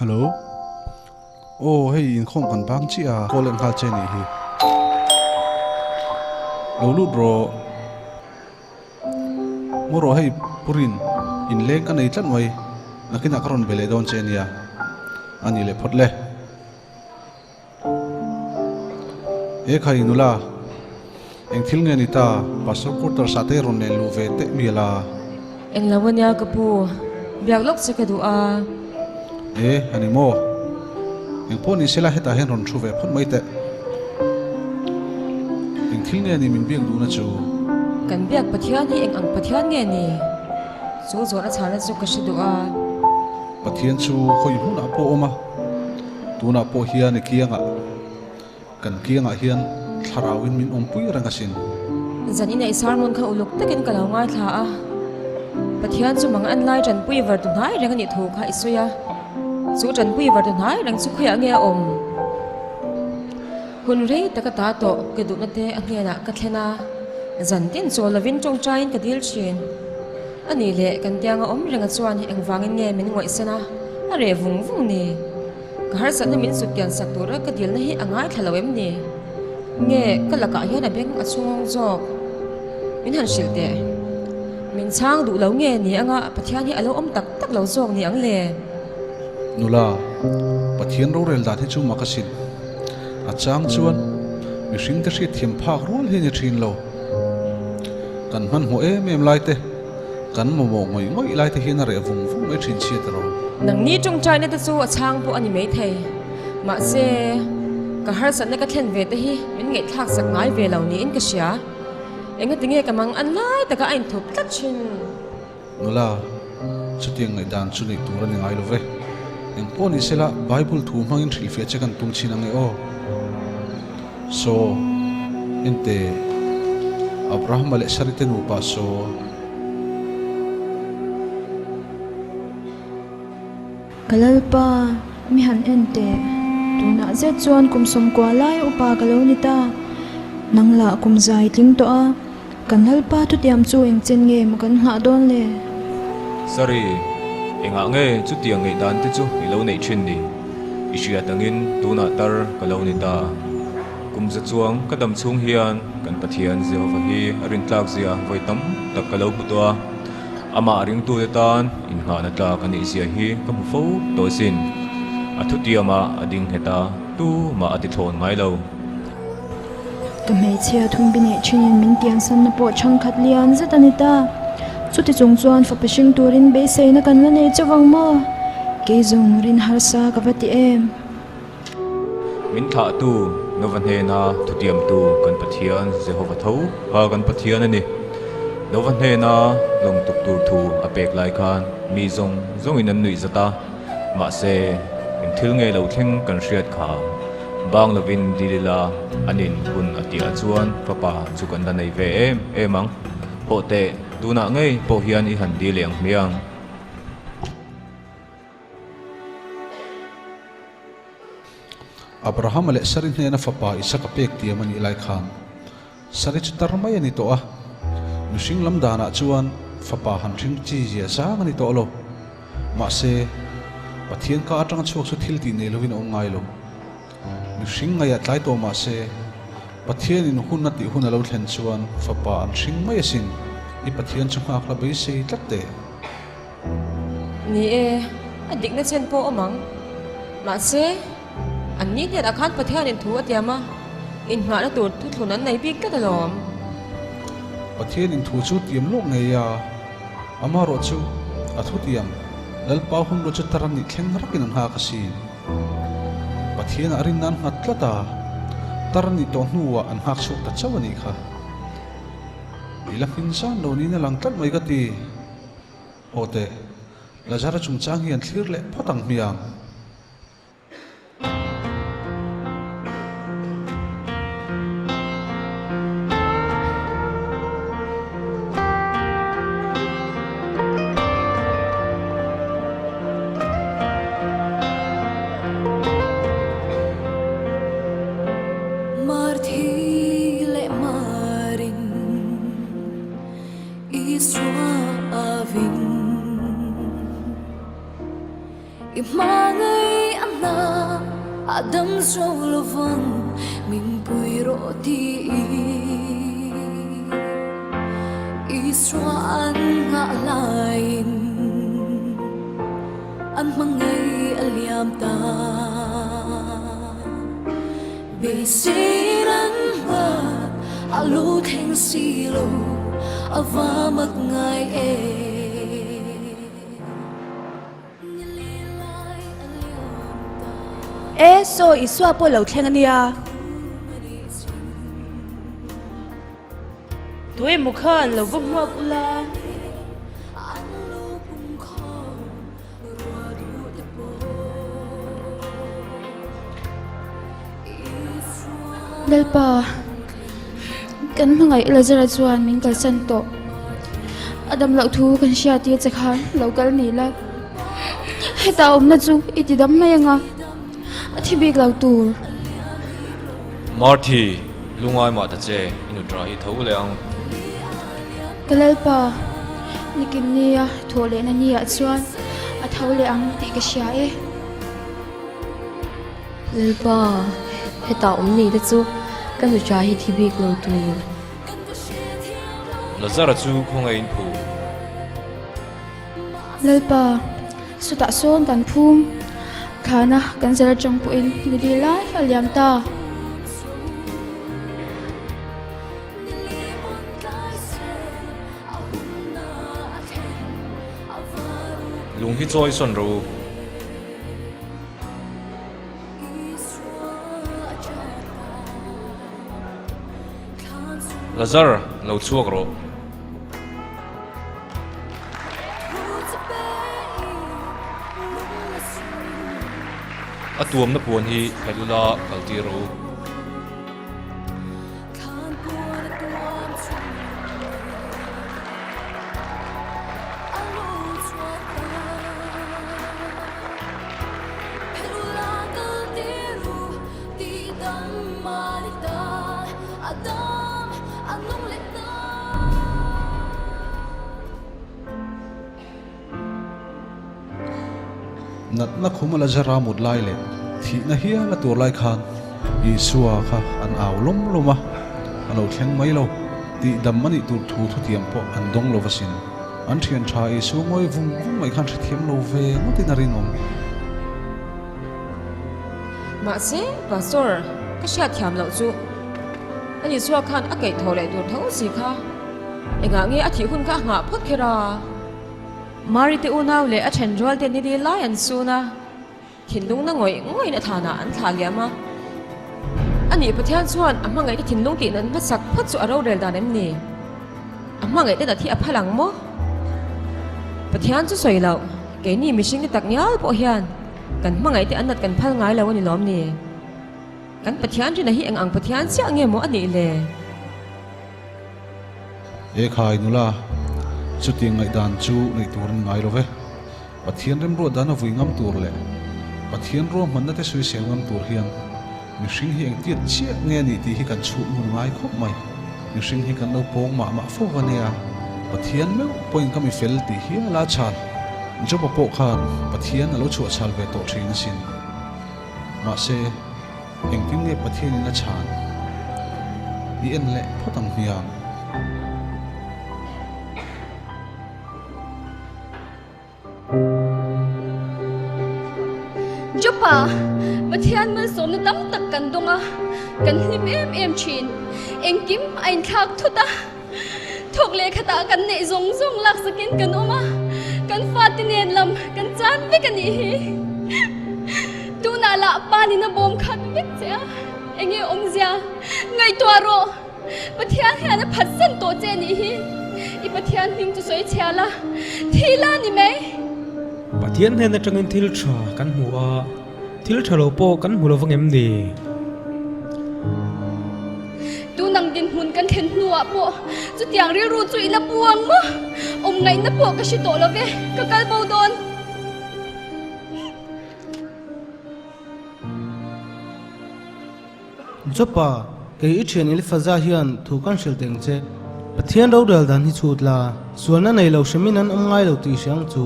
Hello. Aw hei inkhawm kan bang chiah a, call en nghal che nih hi. Lo lut rawh. Maw rawh hei Purin, inleng ka nei tlat mai, nakinah ka rawn be leh dawn che nia. A ni leh phawt le. He khai nula, eng thil nge ni ta, Pastor quarters ah te rawn len luh ve teh mial a. Eng lo ania ka pu, biak lawk che ka duh a. E, a ni maw? Eng pawh ni sela hetah hian rawn thu ve phawt mai teh. Eng thil nge ni min biak duhna chu? Kan biak Pathian hi eng ang Pathian nge ni? Chu zawhna chhana chu ka hre duh a. Pathian chu khawi hmunah pawh a awm a. Tunah pawh hian i kiangah, kan kiangah hian thlarauin min awmpui reng asin. Zan ina i sermon kha uluk takin ka lo ngaithla a, Pathian chu mang an lai tanpui var tu hnai reng a nih thu kha i sawi a, chu tanpui var tu hnai reng chu khawiah nge a awm? Hun rei tak a ta tawh ka duhna te a hnenah ka thlen a, zan tin chaw lovin tawngtaiin ka dil thin. A nih leh kan tianga awm renga chuan engvangin nge min ngaihsan a, a reh vung vung ni. Ka harsatna min sut kian sak tura ka dilna hi a ngaithla lo em ni? Nge ka lakah hian a beng a chhungawng zawk? Min han hrilh teh. Min chhang duh lo nge ni anga Pathian hi a lo awm tak tak lo zawk ni ang le? Nula, Pathian rorel dan hi chu mak asin. A chang chuan mihringte hriatthiam phak rual hi a ni thin lo. Kan hmanhmawh em em lai te, kan mamawh ngawih ngawih lai te hian a reh vung vung mai thin chhiat rawh. Nangni tawngtaina te chu a chhang pawh a ni maithei. Mahse, ka harsatna ka thlen ve te hi min ngaihthlak sak ngai ve lo niin ka hria. Engatinge ka mang an lai taka a inthup tlat thin. Nula, chutiang ngaihdan chu neih tur a ni ngai lo ve. Eng pawh ni sela, Bible thu hmangin hrilhfiah che kan tum chin ang e aw. Saw, ente, Abrahama leh Sari te nupa saw. Ka Lalpa, mi han en teh. Tunah zet chuan kum 90 lai upa ka lo ni ta. Nang lah kum zai tling tawh a. Kan Lalpa thutiam chu engchen nge maw kan nghah dawn le? Sorry, engah nge chutiang ngaihdan te chu i lo neih thin ni? I hriat angin tunah tar ka lo ni ta. Kum za chuang ka dam chhung hian kan Pathian Jehova hi a rintlak zia vawi tam tak ka lo hmu tawh a. Amah ringtute tan innghahna tlak a nih zia hi ka hmu fo tawh asin. A thutiamah a ding nghet a, tumah a ti thlawn ngai lo. Ka hmeichhia thumbi neih thinin min tiansanna pawh chhangkhat lian zet a ni ta. Chuti chung chuan fapa hring turin beiseina kan la nei chauh ang maw? Kei zawng rin harsa ka va ti em? Min thlahtu Nova hnena thutiamtu kan Pathian Jehova tho kha kan Pathian a ni. Nova hnena lawng tuk tur thu a pek lai khan mi zawng zawngin an nuih zat a. Mahse, eng thil ngei lo thleng kan hriat kha bang lovin dil ila an in hun a tihah chuan fapa chu kan la nei ve em em ang. Hawh teh, tunah ngei pawh hian i han dil leh ang hmiang. Abrahama leh Sari hnena fapa Isaka pek tiam a nih lai khan Sari chu tar mai a ni tawh a, mihring lam danah chuan fapa han hring chi zia zang a ni tawh lo. Mahse, Pathian ka atanga chhuak chu thil tih nei lovin a awm ngai lo. Mihring ngaihah tlai tawh mah se, Pathianin hun a tih hun a lo thlen chuan fapa an hring mai asin, i Pathian chu nghak la beisei tlat teh. Ni e, a dikna chen pawh awm ang. Mahse, an ni hnenah khan Pathianin thu a tiam a, inhnghahna tur thuthlun an nei bik tlat alawm. Pathianin thu chu tiam lawk ngei a, amaherawh chu a thutiam Lalpa hun rawh chu tar a nih thleng rakin an nghak asin. Pathianah rinna an nghat tlat a, tar a nih tawh hnuah an nghak chhuak ta chauh a nih kha. I la hmin zan lo niin a lang tlat mai ka ti. Haw teh, Lazara chungchang hi an thlir leh phawt ang hmiang. Marthi leh Marin Isua avin I hmangaih. A dam zo lovang min pui rawh tiin Isua an nghah laiin an hmangaih a liam ta. Beisein an hmat a lo thleng si lo a va mak ngai e. E, saw Isua pawh lo thleng a nia. Tu emaw khan lo va hmuak ula. Lalpa, kan hmangaih Lazara chuan min kalsan tawh. A dam loh thu kan hria tir che khan lo kal ni la. Heta awmna chu i ti dam mai anga, a thi bik lo tur. Marthi, lungai mah ta che, i nutra hi tho leh ang. Ka Lalpa, nikin nia thawh lehna niah chuan a tho leh ang tih ka hria e. Lalpa, hetah awm nei te chu ka nutra hi thi bik lo tur. Lazara chu khawngaih in phu. Lalpa, chutah sawn kan phum thlana kan zir atang pawhin ni dil lai a liam ta. Lung hi chawi sawn rawh u. Lazar, lo chhuak rawh. A tuamna puan hi phelh ula kal tir rawh u. Natna khum a la zar a mut lai leh thihna hial a tur lai khan Isua kha an au lawm lawm a, a lo thleng mai lo. Tihdam a nih tur thu thutiam pawh an dawng lo asin. An thian tha Isua ngawi vung vung mai khan hrethiam lo ve ngawtin a rinawm. Mahse, Pastor, ka hriatthiam loh chu a Isua khan a keih thaw leh tur tho si kha. Engah nge a thih hun kha a nghah phawt kher a? Mari te unau leh a then rual te nili lai an sun a, thinlung na ngawih ngawih in a thanah an thlah liam a. Ani Pathian chuan a hmangaih te thinlung tih nan hmasak phawt chu a rorel dan em ni? A hmangaih te na thi a phal ang maw? Pathian chu sawi loh, keini mihring te tak ngial pawh hian kan hmangaih te an nat kan phal ngai lo a ni lawm ni? Kan Pathian rina hi eng ang Pathian chiah nge maw a nih le? Ekhai nula, chutiang ngaihdan chu neih tur an ngai lo ve. Pathian remruat dan a vui ngam tur leh Pathian ruahmanna te sawisel ngam tur hian mihring hi engtiat chiah nge a nih tih hi kan chhut ngun ngai khawp mai. Mihring hi kan lo pawng mah mah fo va nia, Pathian meuh pawhin ka mi fel tih hial a chhal. Job-a pawh khan Pathian a lo chhuahchhal ve tawh thin asin. Mahse. Engtin nge Pathianin a chhan? I en leh phawt ang hmiang. Jopa, Pathian malsawmna tam tak kan dawng a, kan hlim em em thin. Engkim a inthlak thut a. Thawk leh khatah kan neih zawng zawng laksakin kan awm a, kan fate nen lam kan chan vek a nih hi. Tunah lah panin a bawm khat vek che a, enge awmzia ngaihtuah rawh. Pathian hian a phatsan tawh che a nih hi. I Pathian hming chu sawi chhia la, thi la ni mai. Pathian hnen atangin thil tha kan hmu a, Thil tha lo pawh kan hmu lo vang em ni? Tunang dinhmun kan thlen hnuah pawh chutiang rilru chu i la pu ang maw? Awm ngaihna pawh ka hre tawh lo ve, ka kal bo dawn. Jopa, kei i thian Elifaza hian thu kan hrilh teng che. Pathian rorel dan hi chhut la, sualna nei lo hremin an awm ngai lo tih hre ang chu.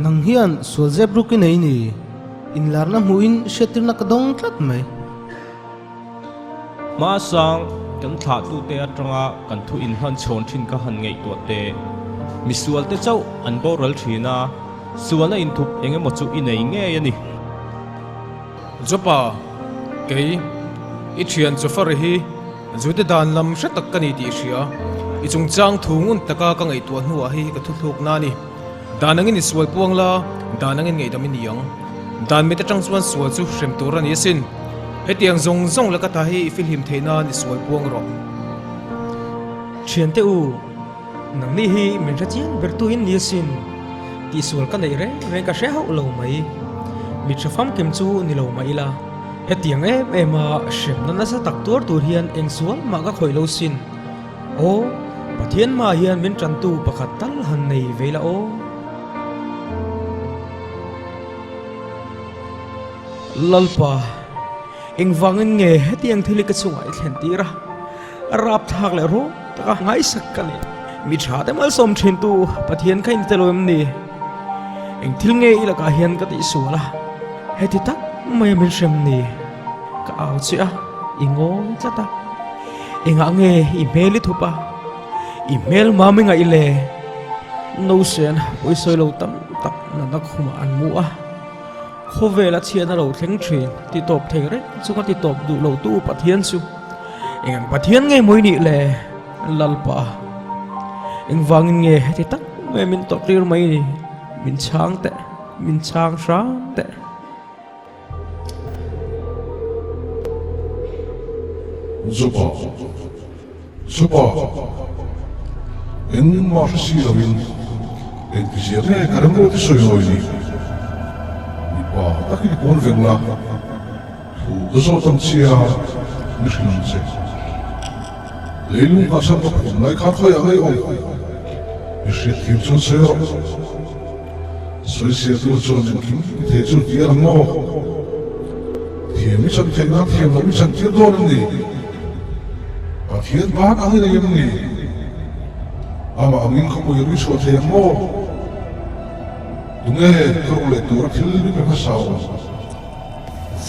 Nang hian sual zep ruk i nei ni. Inlarna hmuhin hriattirna ka dawng tlat mai. Hmasang kan thlahtute atanga kan thu inhlan chhawn thin ka han ngaihtuah teh. Misualte chauh an boral thin a, sualna inthup eng emaw chu i nei ngei a ni. Jopa, kei, i thian Jofari hi Jude dan lam hre tak ka ni tih i hria. I chungchang thu ngun taka ka ngaihtuah hnuah hei hi ka thuthlukna a ni. Dan angin i sual puang la, dan angin ngaihdam i ni ang. Dan mit atang chuan sual chu hrem tur a ni asin. Hetiang zawng zawng laka ta hi i filhim theih nan i sual puang rawh. Thiante u, nangni hi min hre chiang ber tu in ni asin. Tihsual ka neih reng reng ka hre hauh lo mai. Mit hre famkim chu ni lo mah ila, hetiang em em a hremna nasa tak tuar tur hian eng sual mah ka khawih lo sin. Aw, Pathian hmaah hian min tantu pakhat tal han nei ve ila aw. Lalpa, engvangin nge hetiang thil hi ka chungah i thlen tir a? A rapthlak leh rawng taka ngaisak ka ni. Mi tha te malsawm thintu Pathian kha in tel lo em ni? Eng thil nge i lakah hian ka tihsual a, heti tak maia min hrem ni? Ka au che a, i ngawi tlat a. Engah nge i hmel i thup a? I hmel mam i ngaih le? Nausen pawisawi lo tam tak natna khumah an mu a, khawvela chhiatna lo thleng thin ti tawp thei reng chunga ti tawp duh lotu Pathian chu engang Pathian nge mawi nih le? Lalpa, engvangin nge heti tak mai min tawrhtir mai ni? Min chhang teh, min chhang hram teh. Zupa, Zupa, engmah hre si loin engtizia nge ka remruat i sawi nawi ni? Mipa takin i pawn veng la, thu ka zawt ang chia mi hrilh ang che. Leilung nghahchhan ka phum lai khan khawiah ngei awm? I hriatthiam chuan sawi rawh. Sawisel tur chuan engkim i thei chu ti a lang maw? Thiam i chan theih nan thiam loh i chan tir dawn em ni? Pathian ban ang i nei em ni? Amah angin khawpui rui chhuah thei ang maw? Tunge ka rawng leh tura thil mi pe hmasa awm?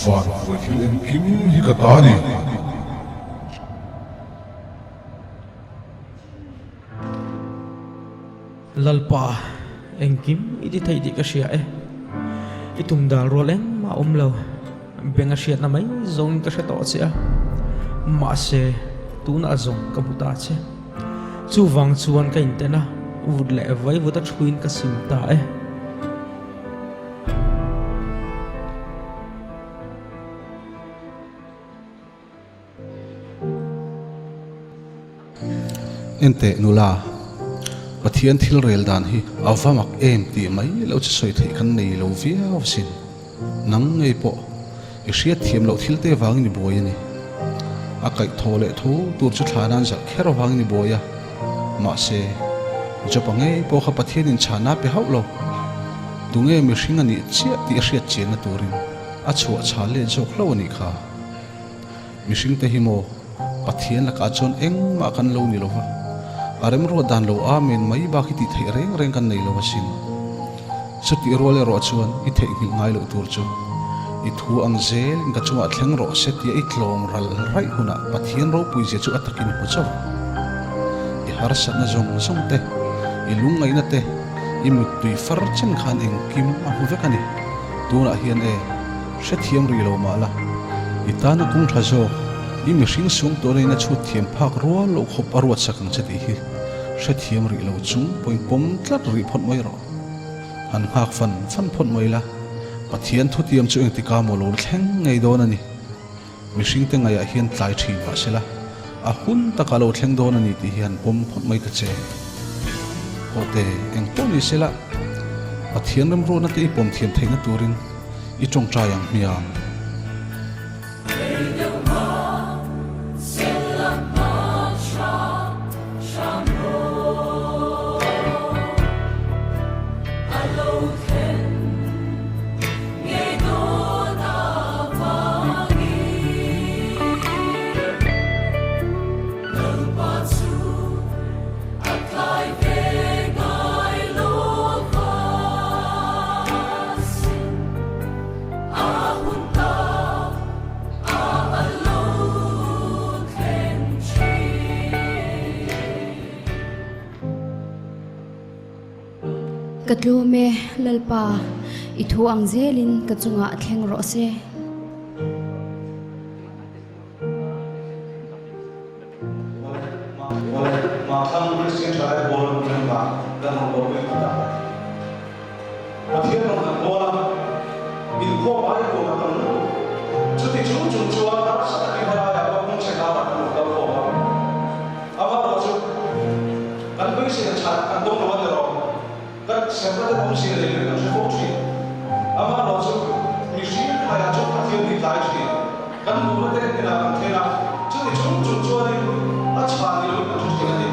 Van hnuai thil engkim hi ka ta a ni. Lalpa, engkim i ti thei tih ka hria e. I tum dal rual engmah a awm lo. Beng a hriatna mai zawngin ka hre tawh che a. Mahse, tunah zawng ka hmu ta che. Chuvang chuan ka inten a, vut leh vai vut a thuin ka sim ta e. Enteh nula, Pathian thil rel dan hi a va mak em tih mai lo chu sawi theih kan nei lo viau asin. Nang ngei pawh i hriat thiam loh thil te vangin i buai a ni. A kaih thaw leh tho tur chu thla nan zalh kher avangin i buai a. Mahse, Job-a ngei pawh kha Pathianin chhana pe hauh lo. Tunge mihring a nih chiah tih a hriat chianna turin a chhuah chhal let zawk hlauh a nih kha. Mihringte hi maw, Pathian lakah chuan engmah kan lo ni lo va, a remruat dan lo Amen mai bak hi tih theih reng reng kan nei lo asin. Chutih rual erawh chuan i theihnghilh ngai loh tur chu i thu ang zelin ka chungah thleng rawh se tia i tlawm ral raih hunah Pathian ropui zia chu a takin i hmu chauh ang. I harsatna zawng zawng te, i lungngaihna te, i muttui far chen khan engkim a hmu vek a ni. Tunah hian e. Hrethiam rih lo mah la, i tana kawng tha zawk, i mihring sung tawh neiin a chhut thiam phak rual loh khawp a ruatsak ang che tih hi hrethiam rih lo chung pawhin pawm tlat rih phawt mai rawh. Han nghak fan fan phawt mai la, Pathian thutiam chu engtika maw lo la thleng ngei dawn a ni. Mihringte ngaihah hian tlai thin mah sela, a hun takah lo thleng dawn a ni tih hi han pawm phawt mai ta che. Hawte, eng pawh ni sela, Pathian remruatna te i pawm thiam theihna turin i tawngtai ang hmiang. Ka tlawm e, Lalpa, i thu ang zelin ka chungah thleng rawh se. Pathian rawn kan bawl a, inkhawm ai huam a tam lutuk. Chuti chung chung chuan harsa takin helaiah pawh kawng chhe karah kan rawn kal khawm a. Amaherawh chu kan beiseina chhan kan dawng lo a ni rawh. Kan semna te awm zia leh leh kan hre fo thin. Amaherawh chu mihring hmaiah chuan Pathian hi tlai thin. Kan duhna te inah kan then a, chuti chung chung chuanin a chhan ni loin kan hre thin a ni.